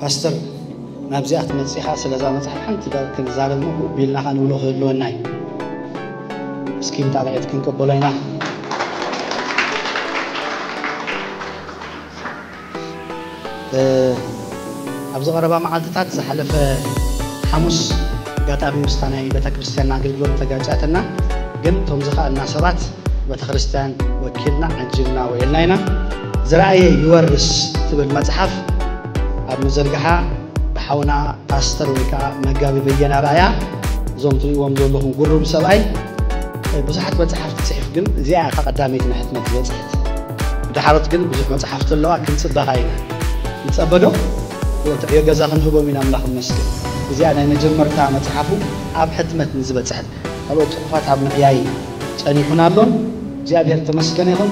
ፓስተር፣ ናብዚኣ ክትመጽእ ኢኻ፣ ስለዛ መጽሓፍ ሓንቲ ዳ-፣ ክንዛረብ እሞ ክእቢ ኢልና ኸኣ ንብሎ ክህልወና እዩ። እስኪ እንጣልዐት ክንቅበሎ ኢና። እ፣ ኣብዚ ቀረባ መዓልትታት ዝሓለፈ ሓሙስ ኣጋጣሚ ምስታ ናይ ቤተ ክርስቲያን ኣገልግሎት ተጋጫትና፣ ግን እቶም ዝኸኣልና ሰባት ቤተ ክርስቲያን ወኪልና ዓጂብና ውዒልና ኢና። ዝረኣየ ይወርስ ትብል መጽሓፍ ኣብ ምዝርግሓ ብሓውና ፓስተር ወይ ከዓ መጋቢ በየነ ኣርኣያ፣ እዞም ትሪእዎም ዘለኹም ጉሩም ሰብኣይ ብዙሓት መጽሓፍቲ ጽሒፍ፣ ግን እዚኣ እያ ቀዳመይቲ ንሕትመት ዝበጽሐት። ድሓሮት ግን ብዙሕ መጽሓፍቲ ኣለዋ፣ ክንጽበኻ ኢና። ንጸበ ዶ? ወትዕዮ ገዛ ክንህቦም ኢና፣ ኣምላኽ ይመስገን። እዚኣ ናይ መጀመርታ መጽሓፉ ኣብ ሕትመት ንዝበጽሐት፣ ካልኦት ጽሑፋት ኣብ ምዕያይ ጸኒሑን ኣሎን። እግዚኣብሔር ተመስገን ይኹን።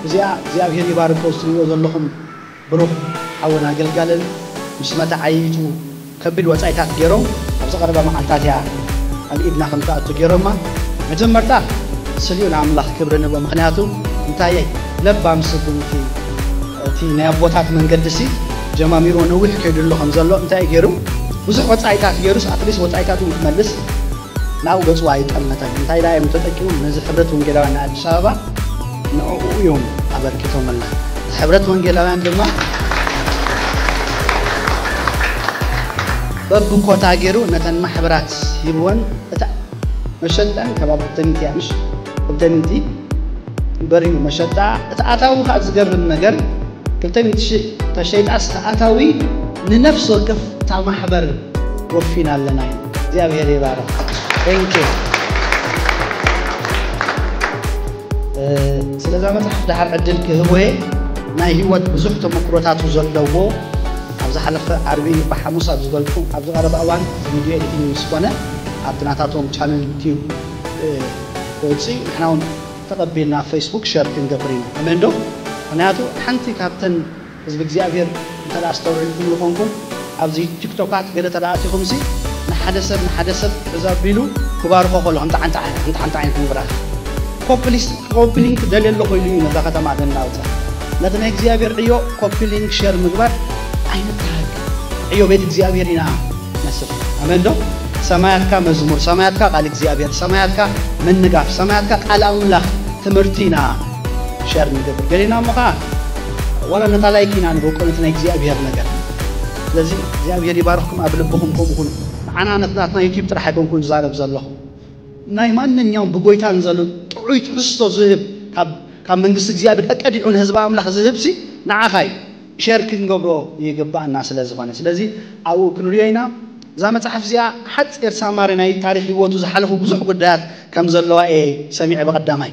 እዚኣ እግዚኣብሔር ይባርኮ፣ ዝትሪእዎ ዘለኹም ብሩኽ ሓውን ኣገልጋልን ምስ መተዓይይቱ ከቢድ ወጻኢታት ገይሮም ኣብዚ ቀረባ መዓልታት እያ ኣብ ኢድና ከም ትኣቱ ገይሮማ። መጀመርታ ስሊኡ ንኣምላኽ ክብሪ ንህቦ። ምኽንያቱ እንታይ ለባም ስጉምቲ፣ እቲ ናይ ኣቦታት መንገዲ ሲ ጀማሚሮ ነዊሕ ከይዱ ኣሎ ከም ዘሎ እንታይ ገይሩ ብዙሕ ወጻኢታት ገይሩስ ኣትሊስት ወጻኢታቱ ክመልስ ናብኡ ገጹ ኣይጠመተን። እንታይ ደኣ እዮም ተጠቂሞም? ነዚ ሕብረት ወንጌላውያን ኣዲስ ኣበባ ንዕኡ እዮም ኣበርኪቶምልና። ሕብረት ወንጌላውያን ድማ በብኮታ ገይሩ ነተን ማሕበራት ሂብወን። እታ መሸጣን ከባቢ ክልተ ሚእቲ እያ፣ ምሽ? ክልተ ሚእቲ በሪሁ መሸጣ። እቲ ኣታዊ ከዓ ዝገርም ነገር ክልተ ሚእቲ ሺሕ ተሸይጣስ እቲ ኣታዊ ንነፍሲ ወከፍ እታ ማሕበር ወፊና ኣለና እዩ። እግዚኣብሔር ይባረክ። Thank you። እ፣ ስለዛ መጽሓፍ ደሓር ዕድል ክህቦ እየ። ናይ ህይወት ብዙሕ ተመክሮታቱ ዘለዎ፣ ኣብ ዝሓለፈ ዓርቢ ብሓሙስ ኣብ ዝበልኩ፣ ኣብ ዝቐረበ እዋን ቪድዮ ኤዲቲንግ ምስ ኮነ ኣብቲ ናታቶም ቻነል ዩቲዩብ፣ እ፣ ክወጽእ ንሕና እውን ተቐቢልና ኣብ ፌስቡክ ሸር ክንገብር ኢና። ኣሜን ዶ? ምኽንያቱ ሓንቲ ካብተን ህዝቢ እግዚኣብሔር እንተ ደኣ ኣስተውዒልኩም ዝኾንኩም፣ ኣብዚ ቲክቶካት ገለ እንተ ደኣ ኣቲኹምሲ፣ ንሓደ ሰብ፣ ንሓደ ሰብ ሕዝ ኣቢሉ ክባርኾ ከሎ፣ ከምቲ ሓንቲ ዓይነት፣ ከምቲ ሓንቲ ዓይነት ምብራኽ። ኮፕሊስ-፣ ኮፕሊንክ ደልየ ኣለኹ ኢሉ እዩ ነዛ ከተማ ዘናውጻ። ነቲ ናይ እግዚኣብሔር ዕዮ ኮፕሊንክ ሸር ምግባር ኣይንተሃግ። ዕዮ ቤት እግዚኣብሔር ኢና ነስፍ። ኣሜን ዶ? ሰማያትካ መዝሙር፣ ሰማያትካ ቃል እግዚኣብሔር፣ ሰማያትካ ምንጋፍ፣ ሰማያትካ ቃል ኣምላኽ ትምህርቲ ኢና ሸር ንገብር። ገሊና እሞ ኸዓ ዋላ ነታ ላይክ ኢና ንበቆ ነቲ ናይ እግዚኣብሔር ነገር። ስለዚ እግዚኣብሔር ይባርኽኩም፣ ኣብ ልብኹም ከምኡ ኩኑ። ንዓና ነቲ ናትና ዩቲዩብ ጥራሕ ኣይኮንኩን ዝዛረብ ዘለኹ። ናይ ማንኛውም ብጎይታ ንዘሎ ጥዑይ ትሕዝቶ ዝህብ፣ ካብ፣ ካብ መንግስቲ እግዚኣብሔር ቀዲዑ ንህዝቢ ኣምላኽ ዝህብሲ ንዓኻ እዩ። ሸር ክንገብሮ ይግባኣና ስለ ዝኾነ። ስለዚ ኣብኡ ክንርእዮ ኢና። እዛ መጽሓፍ እዚኣ ሓጺር ሳማሪ ናይ ታሪኽ ህይወቱ ዝሓለፉ ብዙሕ ጉዳያት ከም ዘለዋ እየ ሰሚዐ ብቐዳማይ።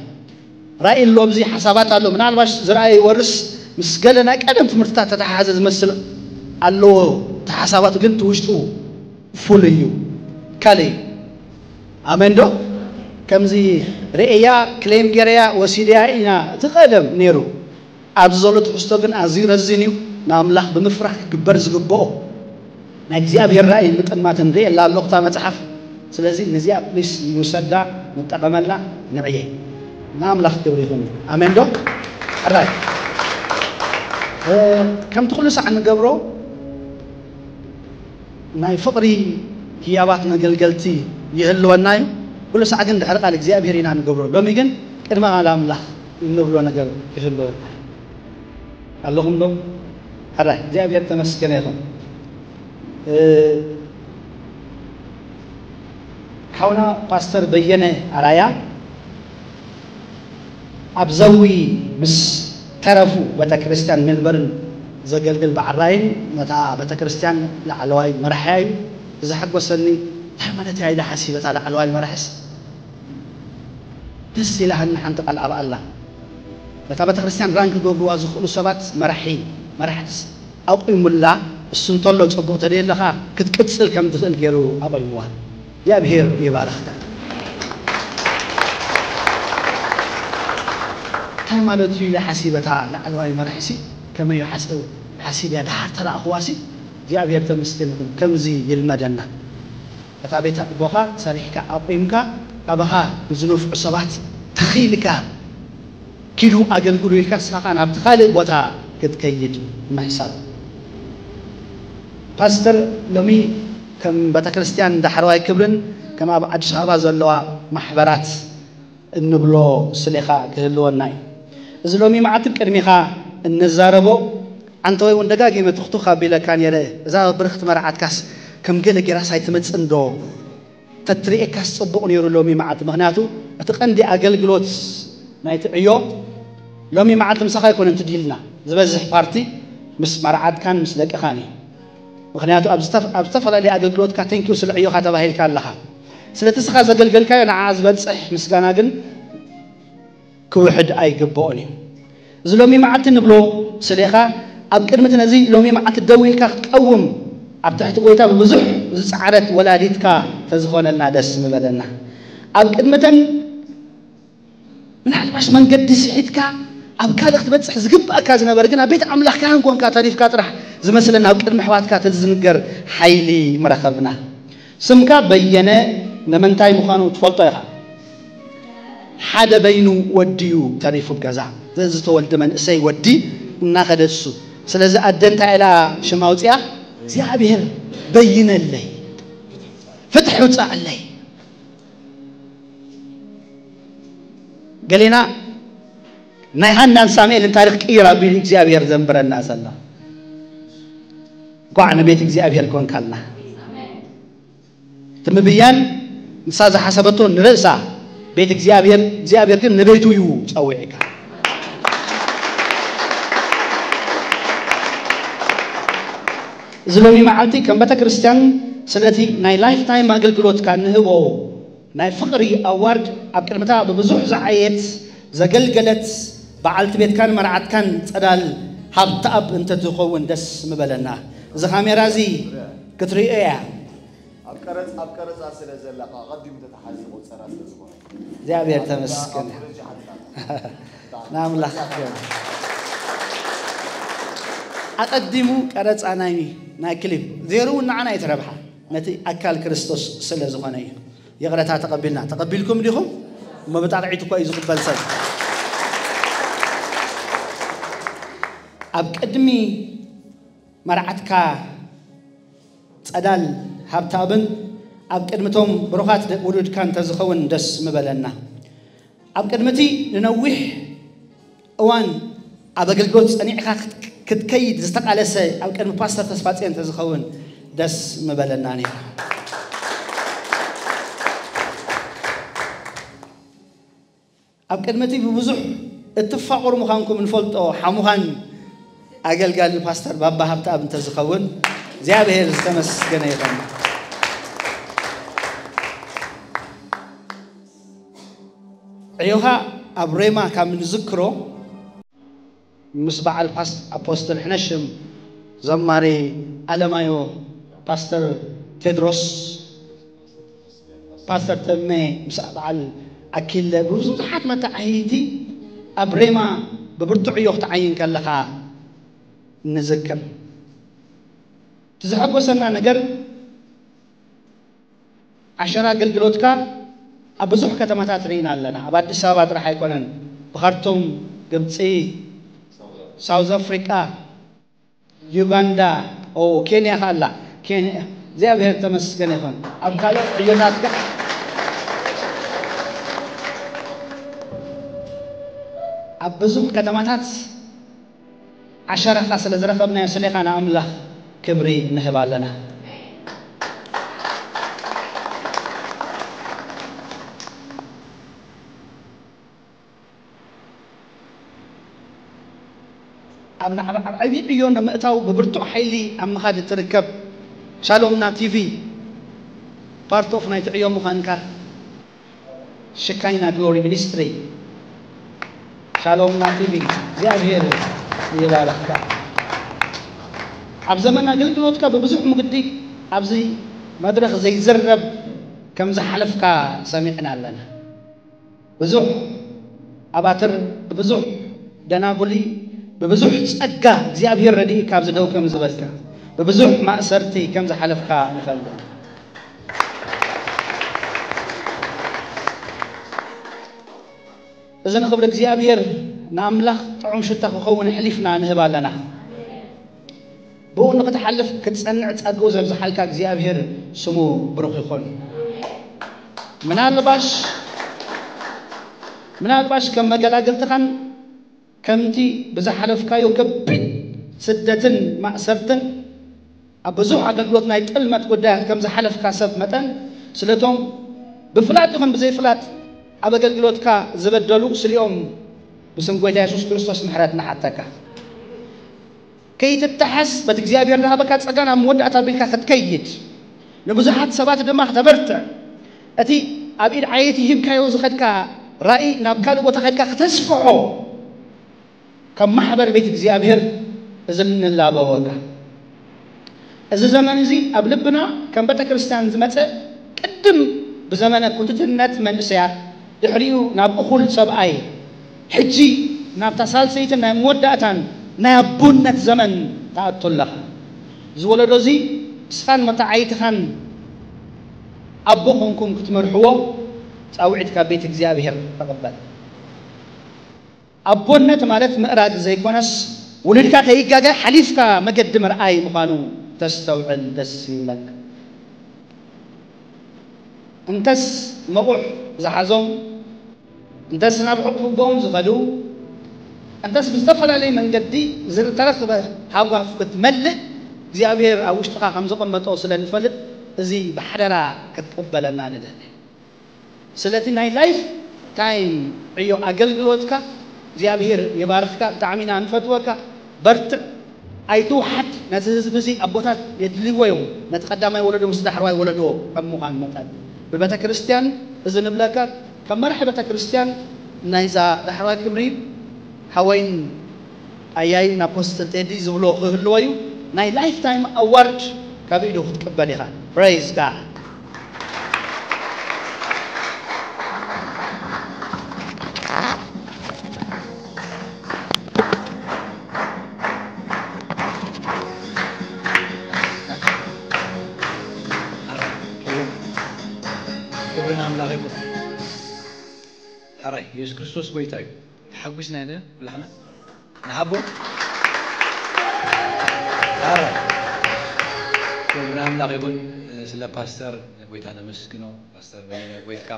ራእይ ኣሎ፣ ኣብዚ ሓሳባት ኣሎ። ምናልባሽ ዝረኣየ ይወርስ ምስ ገለ ናይ ቀደም ትምህርትታት ተተሓሓዘ ዝመስል ኣለዎ። እቲ ሓሳባቱ ግን እቲ ውሽጡ ፍሉይ እዩ፣ ካልእ እዩ። ኣሜን ዶ? ከምዚ ርእያ፣ ክሌም ገይረያ፣ ወሲደያ ኢና፣ እቲ ቀደም ነይሩ። ኣብዚ ዘሎ ትሕዝቶ ግን ኣዝዩ ረዚን እዩ። ንኣምላኽ ብምፍራሕ ክግበር ዝግብኦ ናይ እግዚኣብሔር ራእይን ምጥማትን ርእየላ ኣለኹ እታ መጽሓፍ። ስለዚ ነዚኣ ፕሊስ ንውሰዳ፣ ንጠቐመላ፣ ንዕየ። ንኣምላኽ ክብሪ ይኹን። ኣሜን ዶ? ሕራይ። እ፣ ከምቲ ኩሉ ሳዕ ንገብሮ ናይ ፍቕሪ ህያባት መገልገልቲ ይህልወና እዩ። ኩሉ ሳዕ ግን ድሕሪ ቃል እግዚኣብሔር ኢና ንገብሮ። ሎሚ ግን ቅድሚ ቃል ኣምላኽ እንብሎ ነገር ይህልወና። ኣለኹም ዶ? ሕራይ፣ እግዚኣብሔር ተመስገነ ይኹን። እ፣ ሓውና ፓስተር በየነ ኣራያ ኣብ ዘዊ ምስ ተረፉ ቤተ ክርስቲያን ሜልበርን ዘገልግል በዓል ራእይን ነታ ቤተ ክርስቲያን ላዕለዋይ መራሕያ እዩ። ዘሐጎሰኒ እንታይ ማለት እያ ኢለ ሓሲበ፣ እታ ላዕለዋይ መራሕስ ደስ ኢላሃኒ ሓንቲ ቃል ኣብኣ ኣላ። ነታ ቤተ ክርስቲያን ራን ክገብርዋ ዝኽእሉ ሰባት መራሒ፣ መራሕትስ ኣቑሙላ፣ እሱ እንተሎ ጽቡቕ፣ ተደየለኻ ክትቅጽል ከም ትኽእል ገይሩ ኣቑሙዋ። እግዚኣብሔር ይባርኽካ። እንታይ ማለት እዩ ኢለ ሓሲበ፣ እታ ላዕለዋይ መራሒሲ ከመይ እዩ ሓስ-፣ ሓሲበያ፣ ደሓር ተላእኽዋሲ እግዚኣብሔር ተመስገን ይኹን። ከምዚ ይልመደና። እታ ቤት ኣቦኻ ሰሪሕካ ኣቑምካ፣ ካባኻ ንዝነፍዑ ሰባት ተኺልካ፣ ኪዱ ኣገልግሉ ኢልካ ንስኻ ከኣ ናብቲ ካልእ ቦታ ክትከይድ ምሕሳብ። ፓስተር፣ ሎሚ ከም ቤተክርስትያን ዳሕረዋይ ክብርን ከም ኣብ ኣዲስ ኣበባ ዘለዋ ማሕበራት እንብሎ ስሌኻ ክህልወና እዩ። እዚ ሎሚ መዓልቲ ቅድሚኻ እንዛረቦ፣ ኣንተ ወይ እውን ደጋጊመ ትኽቱኽ ኣቢለካ ነይረ፣ እዛ ብርኽቲ መርዓትካስ ከም ገለ ጌራስ ኣይትመጽእን ዶ? ተትርእየካስ ጽቡቕ ነይሩ ሎሚ መዓልቲ። ምኽንያቱ እቲ ቀንዲ ኣገልግሎት ናይቲ ዕዮ ሎሚ መዓልቲ ምሳኻ ኣይኮነን ትዲልና። ዝበዝሕ ፓርቲ ምስ መርዓትካን ምስ ደቅኻን እዩ። ምኽንያቱ ኣብ ዝተፍ-፣ ኣብ ዝተፈላለየ ኣገልግሎትካ ተንኪው ስለ ዕዮኻ ተባሂልካ ኣለኻ። ስለቲ ስኻ ዘገልገልካዮ ንዓ ዝበጽሕ ምስጋና ግን ክውሕድ ኣይግብኦን እዩ። እዚ ሎሚ መዓልቲ ንብሎ ስሌኻ ኣብ ቅድሚ እቲ ነዚ ሎሚ መዓልቲ ደው ኢልካ ክትቀውም ኣብ ትሕቲ ጎይታ ብብዙሕ ዝጸዓረት ወላዲትካ ተዝኾነልና ደስ ምበለና። ኣብ ቅድሚ እተን ምናልባሽ መንገዲ ስሒትካ ኣብ ካልእ ክትበጽሕ ዝግባእካ ዝነበረ ግን ኣብ ቤት ኣምላኽ ካህን ኮንካ ተሪፍካ ጥራሕ ዝመስለና ኣብ ቅድሚ ኣሕዋትካ ተዝንገር ሓይሊ ምረኸብና። ስምካ በየነ ነመንታይ ምዃኑ ትፈልጦ ኢኻ። ሓደ በይኑ ወዲዩ ተሪፉ ኣብ ገዛ። ዘዝተወልደ መንእሰይ ወዲ እናኸደ እሱ። ስለዚ ኣደ እንታይ ኢላ ሽም ኣውፅያ? እግዚኣብሔር በይነለይ፣ ፍትሒ ውፃእለይ። ገሌና ናይ ሃናን ሳሙኤልን ታሪኽ ቅይር ኣቢሉ እግዚኣብሔር ዘንብረና ዘሎ። እንኳዕ ንቤት እግዚኣብሔር ኮንካልና። እቲ ምብያን ንሳ ዝሓሰበቶ ንርእሳ ቤት እግዚኣብሔር፣ እግዚኣብሔር ግን ንቤቱ እዩ ጸዊዕካ። እዚ ሎሚ መዓልቲ ከም ቤተ ክርስቲያን ስለቲ ናይ ላይፍ ታይም ኣገልግሎትካ ንህቦ ናይ ፍቕሪ ኣዋርድ ኣብ ቅድሚታ ብብዙሕ ዝዓየት ዘገልገለት በዓልቲ ቤትካን መርዓትካን ጸዳል ሃብተኣብ እንተትኸውን ደስ ምበለና። እዚ ካሜራ እዚ ክትርእዮ እያ። ኣብ ቀረጽ-፣ ኣብ ቀረጻ ስለ ዘለኻ፣ ኣቐዲሙ ተተሓዚ ቆጸራ ስለ ዝኾነ። እግዚኣብሔር ተመስገን። ኣብ ደረጃ ሓንታ። ንኣምላኽ ክብሪ። ኣቐዲሙ ቀረጻ ናይ፣ ናይ ክሊፕ ዜሮ እውን ንዓና እዩ ተረብሓ። ነቲ ኣካል ክርስቶስ ስለ ዝኾነ እዩ። ይቕረታ ተቐቢልና። ተቐቢልኩም ዲኹም? እሞ ብጣቕዒት እኮ እዩ ዝቕበል ሰብ። ኣብ ቅድሚ መርዓትካ ጸዳል ሃብተኣብን ኣብ ቅድሚቶም ብሩኻት ደ-፣ ውሉድካ እንተዝኸውን ደስ ምበለና። ኣብ ቅድሚ እቲ ንነዊሕ እዋን ኣብ ኣገልግሎት ጸኒዕካ ክት-፣ ክትከይድ ዝተቓለሰ ኣብ ቅድሚ ፓስተር ተስፋጽዮን እንተዝኸውን ደስ ምበለና ነይሩ። ኣብ ቅድሚ እቲ ብብዙሕ እትፋቐሩ ምዃንኩም ንፈልጦ ሓሙኻን ኣገልጋሊ ፓስተር ባባ ሃብተኣብ እንተዝኸውን እግዚኣብሔር ዝተመስገነ ይኹን። ዕዮኻ ኣብ ሬማ ካብ ንዝክሮ ምስ በዓል ፓስ-፣ ኣፖስትል ሕነሽም፣ ዘማሪ ኣለማዮ፣ ፓስተር ቴድሮስ፣ ፓስተር ተሜ፣ ምስ በዓል ኣኪለ፣ ብዙሓት መተዓይይቲ ኣብ ሬማ ብብርቱዕ ዕዮ ክትዓይን ከለኻ ንዝክር። እቲ ዘሐጎሰና ነገር ዓሸራ ኣገልግሎትካ ኣብ ብዙሕ ከተማታት ርኢና ኣለና። ኣብ ኣዲስ ኣበባ ጥራሕ ኣይኮነን፣ ብኻርቱም፣ ግብፂ፣ ሳውዝ ኣፍሪቃ፣ ዩጋንዳ፣ ኦ፣ ኬንያ ከ ኣላ። ኬንያ፣ እግዚኣብሔር ተመስገን ይኹን። ኣብ ካልኦት ዕዮታት ከ ኣብ ብዙሕ ከተማታት ዓሸራኻ ስለ ዝረኸብናዮ ስሌኻ ንኣምላኽ ክብሪ ንህብ ኣለና። ኣብ ንዓ-፣ ኣብ ዓብዪ ዕዮ ንምእታው ብብርቱዕ ሓይሊ ኣብ ምኻድ እትርከብ ሻሎም እና ቲቪ ፓርት ኦፍ ናይቲ ዕዮ ምዃንካ ሽካይና ግሎሪ ሚኒስትሪ ሻሎም እና ቲቪ እግዚኣብሔር ይባርኽካ። ኣብ ዘመን ኣገልግሎትካ ብብዙሕ መገዲ ኣብዚ መድረኽ ዘይዝረብ ከም ዝሓለፍካ ሰሚዕና ኣለና። ብዙሕ ኣባትር ብብዙሕ ደናጉሊ ብብዙሕ ጸጋ እግዚኣብሔር ረድኢካ ኣብዚ ደው ከም ዝበልካ ብብዙሕ ማእሰርቲ ከም ዝሓለፍካ ንፈልጥ። እዚ ንኽብሪ እግዚኣብሔር ንኣምላኽ ጥዑም ሽታ ክኸውን ኣሕሊፍና ንህብ ኣለና። ብኡ ንክትሓልፍ ክትጸንዕ ጸግኡ ዘብዝሓልካ እግዚኣብሔር ስሙ ብሩኽ ይኹን። ምናልባሽ ምናልባሽ ከም መገላግልትኻን ከምቲ ብዝሓለፍካዮ ከቢድ ስደትን ማእሰርትን ኣብ ብዙሕ ኣገልግሎት ናይ ጥልመት ጉዳያት ከም ዝሓለፍካ ሰብ መጠን፣ ስለቶም ብፍላጥ ይኹን ብዘይፍላጥ ኣብ ኣገልግሎትካ ዝበደሉ ስሊኦም ብስም ጎይታ የሱስ ክርስቶስ ምሕረት ንሓተካ። ከይትተሓዝ በቲ እግዚኣብሔር ዝሃበካ ጸጋ ናብ መወዳእታ ኣቢልካ ክትከይድ፣ ንብዙሓት ሰባት ድማ ክተበርትዕ፣ እቲ ኣብ ኢድ ዓየይቲ ሂብካዮ ዝኸድካ ራእይ ናብ ካልእ ቦታ ከድካ ክተስፍሖ ከም ማሕበር ቤት እግዚኣብሔር እዚ ንላበወካ። እዚ ዘመን እዚ ኣብ ልብና ከም ቤተ ክርስቲያን ዝመጸ ቅድም ብዘመነ ኩትትነት መንእሰያት ድሕሪኡ ናብ እኹል ሰብኣይ ሕጂ ናብታ ሳልሰይትን ናይ መወዳእታን ናይ ኣቦነት ዘመን ትኣቱ ኣለኻ። እዚ ወለዶ እዚ ንስኻን መተዓይትኻን ኣቦ ኾንኩም ክትመርሕዎ ጻውዒት ካብ ቤት እግዚኣብሔር ተቐበል። ኣቦነት ማለት ምእራግ ዘይኮነስ ውሉድካ ከይጋገ ሓሊፍካ መገዲ ምርኣይ ምዃኑ ተስተውዕል ደስ ይብለካ። እንተስ መቑሕ ዝሓዞም፣ እንተስ ናብ ሕቁፎም ዝኸዱ፣ እንተስ ብዝተፈላለየ መንገዲ ዝተረኽበ ሃጓፍ ክትመልእ እግዚኣብሔር ኣብ ውሽጥኻ ከም ዘቐመጦ ስለ ንፈልጥ እዚ ብሓደራ ክትቅበለና ንደሊ። ስለቲ ናይ ላይፍ ታይም ዕዮ ኣገልግሎትካ እግዚኣብሔር ይባርኽካ። ብጣዕሚ ኢና ንፈትወካ። በርትዕ፣ ኣይትውሓድ። ነቲ ህዝቢ እዚ ኣቦታት የድልይዎ እዮም፣ ነቲ ቀዳማይ ወለዶ ምስ ዳሕረዋይ ወለዶ ከም ምዃን መጠን። ብቤተ ክርስቲያን እዚ ንብለካ፣ ከም መራሒ ቤተ ክርስቲያን ናይዛ ዳሕረዋይ ክብሪ ሓወይን ኣያይን ኣፖስትል ቴዲ ዝብሎ ክህልዎ እዩ። ናይ ላይፍ ታይም ኣዋርድ ካብ ኢዱ ክትቅበል ኢኻ። ፕሬዝ ጋድ። ክብሪ ንኣምላኽ ይኹን። ሕራይ የሱስ ክርስቶስ ጎይታ እዩ። ተሓጒስና ኢና ኩላህና ንሃቦ። ሕራይ ክብሪ ንኣምላኽ ይኹን። ስለ ፓስተር ጎይታ ነመስግኖ። ፓስተር በየነ ጎይትካ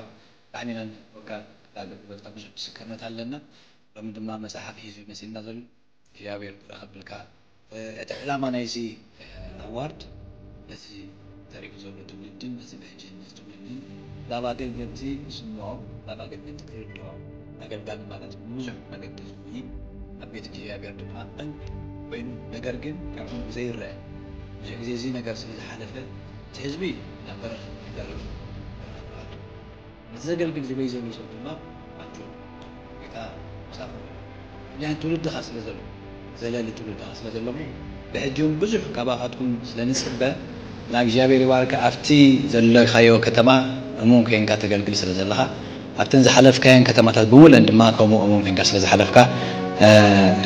ብጣዕሚ ኢና ንፈትወካ። ኣብ ኣገልግሎትካ ብዙሕ ምስክርነት ኣለና። ሎሚ ድማ መጽሓፍ ሒዙ እዩ መጺእና ዘሎ። እግዚኣብሔር ክረኸብልካ። እቲ ዕላማ ናይዚ ኣዋርድ ነቲ ተሪፉ ዘሎ ትውልድን ነቲ ብሕጂ ነቲ ትውልድን ናብ ኣገልገልቲ ዝስምዖም፣ ናብ ኣገልገልቲ ክርድኦም፣ ኣገልጋሊ ማለት ብዙሕ መገዲ ዝጉይ ኣብ ቤት እግዚኣብሔር ድማ ኮይኑ፣ ነገር ግን ከምኡ ዘይረአ ብዙሕ ግዜ እዚ ነገር ስለ ዝሓለፈ እቲ ህዝቢ ናብ በረኻ ይደርብ። ነቲ ዘገልግል ዝበይ ዘሎ ሰብ ድማ ኣጆ፣ ጌታ ምሳኹም እዩ። ምኽንያቱ ትውልድኻ ስለ ዘሎ፣ ዘለሊ ትውልድኻ ስለ ዘሎ እሞ ብሕጂ እውን ብዙሕ ካባኻትኩም ስለ ንጽበ፣ ንእግዚኣብሔር ይባርክ። ኣብቲ ዘለኻዮ ከተማ እሙን ኮይንካ ተገልግል ስለ ዘለኻ፣ ኣብተን ዝሓለፍካየን ከተማታት ብምሉአን ድማ ከምኡ እሙን ኮይንካ ስለ ዝሓለፍካ፣ እ፣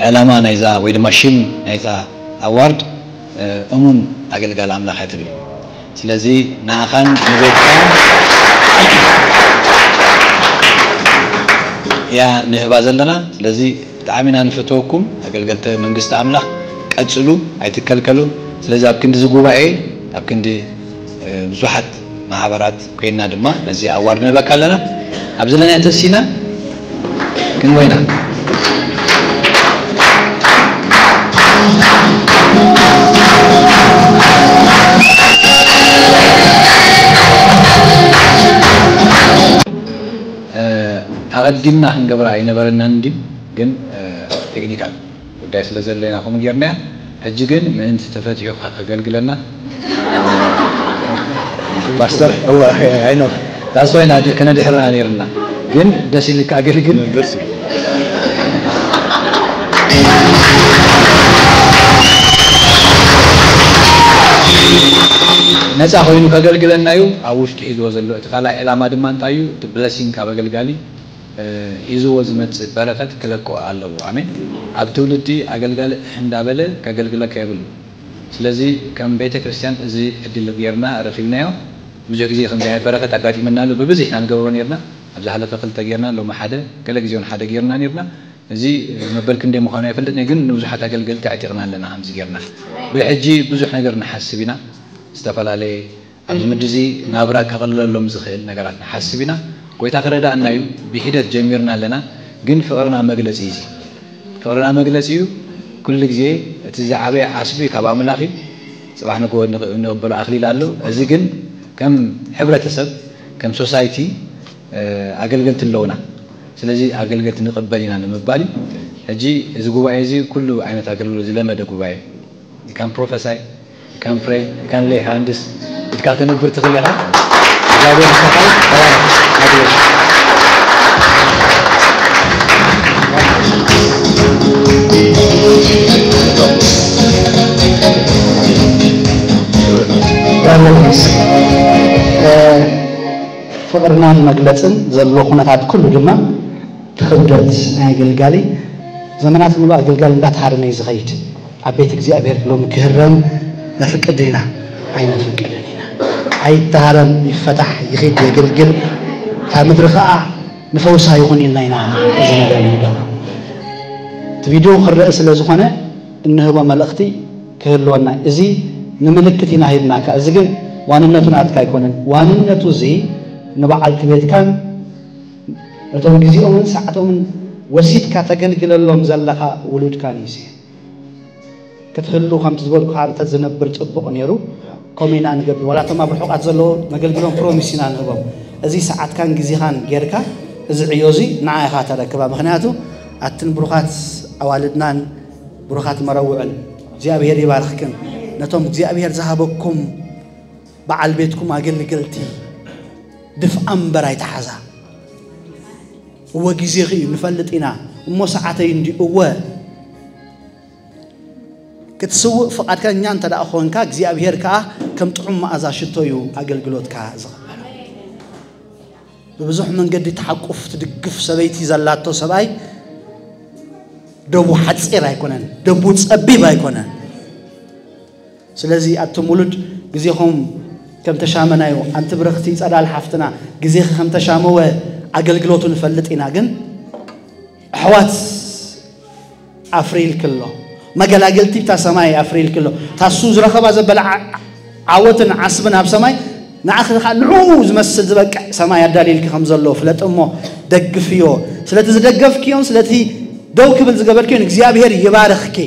ዕላማ ናይዛ ወይ ድማ ሽም ናይዛ ኣዋርድ እሙን ኣገልጋሊ ኣምላኽ እያ ትብል። ስለዚ ንኣኻን ንቤትካን እያ ንህባ ዘለና። ስለዚ ብጣዕሚ ኢና ንፈትወኩም ኣገልገልቲ መንግስቲ ኣምላኽ፣ ቀጽሉ፣ ኣይትከልከሉ። ስለዚ ኣብ ክንዲ እዚ ጉባኤ፣ ኣብ ክንዲ፣ እ፣ ብዙሓት ማሕበራት ኮይንና ድማ ነዚ ኣዋርድ ንህበካ ኣለና። ኣብ ዘለናዮ ተሲና ክንጎይና። እ፣ ኣቐዲምና ክንገብራ ኣይነበረናን እንድዩ፣ ግን፣ እ፣ ቴክኒካል ጉዳይ ስለ ዘሎ ኢና ከምኡ ጌርናያ። ሕጂ ግን ምእንቲ ተፈቲሑ ከገልግለና ፓስተር፣ እወ፣ ኣይ ኖ፣ that's why ና-፣ ከነድሕራ ነይርና። ግን ደስ ኢልካ ኣገልግል። ደስ ይብል። ነፃ ኮይኑ ከገልግለና እዩ። ኣብ ውሽጡ ሒዝዎ ዘሎ እቲ ካልኣይ ዕላማ ድማ እንታይ እዩ? እቲ ብለሲንግ ካብ ኣገልጋሊ፣ እ፣ ሒዝዎ ዝመጽእ በረኸት ክለቅኦ ኣለዎ። ኣሜን። ኣብ ትውልዲ ኣገልጋሊ እሕ እንዳበለ ከገልግለካ የብሉ። ስለዚ ከም ቤተ ክርስቲያን እዚ ዕድል ጌርና ረኺብናዮ። ብዙሕ ግዜ ከምዚ ዓይነት በረኸት ኣጋጢመና ኣሎ። ብብዝሕ ኢና ንገብሮ ኔርና። ኣብ ዝሓለፈ ክልተ ጌርና፣ ሎሚ ሓደ፣ ገለ ግዜ እውን ሓደ ጌርና ኔርና። እዚ መበል ክንደይ ምዃኑ ኣይፈልጥን እየ፣ ግን ንብዙሓት ኣገልገልቲ ኣዕጢቕና ኣለና። ከምዚ ጌርና ብሕጂ ብዙሕ ነገር ንሓስብ ኢና። ዝተፈላለየ ኣብዚ ምድሪ እዚ ናብራ ከቐልለሎም ዝኽእል ነገራት ንሓስብ ኢና። ጎይታ ክረዳእና እዩ። ብሒደት ጀሚርና ኣለና፣ ግን ፍቕርና መግለጺ እዩ። እዚ ፍቕርና መግለጺ እዩ። ኩሉ ግዜ እቲ ዝዓበየ ዓስቢ ካብ ኣምላኽ እዩ። ጽባሕ ንግሆ ንቕ- ንቕበሎ ኣኽሊል ኣሎ። እዚ ግን ከም ሕብረተሰብ፣ ከም ሶሳይቲ፣ እ፣ ኣገልገልቲ ኣለውና። ስለዚ ኣገልገልቲ ንቕበል ኢና ንምባል እዩ። ሕጂ እዚ ጉባኤ እዚ ኩሉ ዓይነት ኣገልግሎት ዝለመደ ጉባኤ፣ ከም ፕሮፌሳይ፣ ከም ፍሬ፣ ከም ሌይ ሃንድስ ኢልካ ክነብር ትኽእል ኢኻ። እግዚኣብሔር ምሳኻ ይኹን። ተባረኽ። ኣግሎት። ፍቕርናን መግለጽን ዘለዎ ኩነታት ኩሉ ድማ እቲ ክብደት ናይ ኣገልጋሊ ዘመናት ሙሉ ኣገልጋሊ እንዳተሃረመ እዩ ዝኸይድ። ኣብ ቤት እግዚኣብሔር ሎሚ ክህረም ነፍቅድ ኢና? ኣይነፍቅድን ኢና። ኣይተሃረም፣ ይፈታሕ፣ ይኺድ፣ የገልግል፣ ካብ ምድሪ ከዓ ንፈውሳ ይኹን ኢልና ኢና እዚ ነገር ንገብሮ። እቲ ቪድዮ ክረአ ስለ ዝኾነ እንህቦ መልእኽቲ ክህልወና፣ እዚ ንምልክት ኢና ሂብናካ። እዚ ግን ዋንነቱ ናትካ ኣይኮነን። ዋንነቱ እዚ ንበዓልቲ ቤትካን እቶም ግዜኦምን ሰዓቶምን ወሲድካ ተገልግለሎም ዘለኻ ውሉድካን እዩ። ክትህሉ ከምቲ ዝበልኩኻ እንተ ዝነብር ጽቡቕ ነይሩ። ከምኡ ኢና ንገብር። ዋላ እቶም ኣብ ርሑቓት ዘለዉ ነገልግሎም፣ ፕሮሚስ ኢና ንህቦም። እዚ ሰዓትካን ግዜኻን ጌርካ እዚ ዕዮ እዚ ንዓ ኢኻ ተረክባ። ምኽንያቱ ኣትን ብሩኻት ኣዋልድናን ብሩኻት መረውዕን እግዚኣብሔር ይባርኽክን። ነቶም እግዚኣብሔር ዝሃበኩም በዓል ቤትኩም ኣገልገልቲ ድፍኣ እምበር ኣይተሓዛ። እወ ግዜኺ እዩ ንፈልጥ ኢና፣ እሞ ሰዓተይ እንዲ እወ ክትስውእ ፍቓድከኛ እንተ ደኣ ኾንካ እግዚኣብሔር ከኣ ከም ጥዑም መኣዛ ሽቶ እዩ ኣገልግሎትካ ዝቕበሎ። ብብዙሕ መንገዲ ተሓቁፍ ትድግፍ ሰበይቲ ዘላቶ ሰብኣይ ደቡ ሓጺር ኣይኮነን፣ ደቡ ጸቢብ ኣይኮነን። ስለዚ ኣቱም ውሉድ ግዜኹም ከም ተሻመናዮ፣ ኣንቲ ብርኽቲ ጸዳል ሓፍትና ግዜኺ ከም ተሻመወ ኣገልግሎቱ ንፈልጥ ኢና። ግን ኣሕዋት ኣፍሪልክሎ፣ መገላገልቲ ብታ ሰማይ ኣፍሪልክሎ፣ ታሱ ዝረኸባ ዘበለ ዓ- ዓወትን ዓስብን ኣብ ሰማይ ንዓኺ ከዓ ንዕኡ ዝመስል ዝበቅዕ ሰማይ ኣዳልይልኪ ከም ዘሎ ፍለጥ እሞ ደግፍዮ። ስለቲ ዝደገፍክዮን ስለቲ ደው ክብል ዝገበርክዮን እግዚኣብሔር ይባርኽኪ።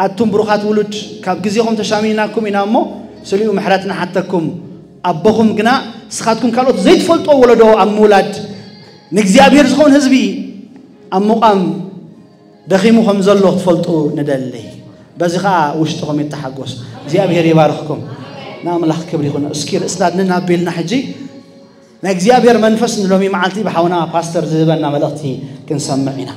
ኣቱም ብሩኻት ውሉድ ካብ ግዜኹም ተሻሚናኩም ኢና እሞ ስሊኡ ምሕረት ንሓተኩም። ኣቦኹም ግና ንስኻትኩም ካልኦት ዘይትፈልጥዎ ወለዶ ኣብ ምውላድ ንእግዚኣብሔር ዝኸውን ህዝቢ ኣብ ምቋም ደኺሙ ከም ዘሎ ክትፈልጡ ንደሊ። በዚ ኸዓ ውሽጥኹም ይተሓጎስ። እግዚኣብሔር ይባርኽኩም። ንኣምላኽ ክብሪ ይኹን። እስኪ ርእስና ድንን ኣቢልና ሕጂ ናይ እግዚኣብሔር መንፈስ ንሎሚ መዓልቲ ብሓውና ፓስተር ዝህበና መልእኽቲ ክንሰምዕ ኢና።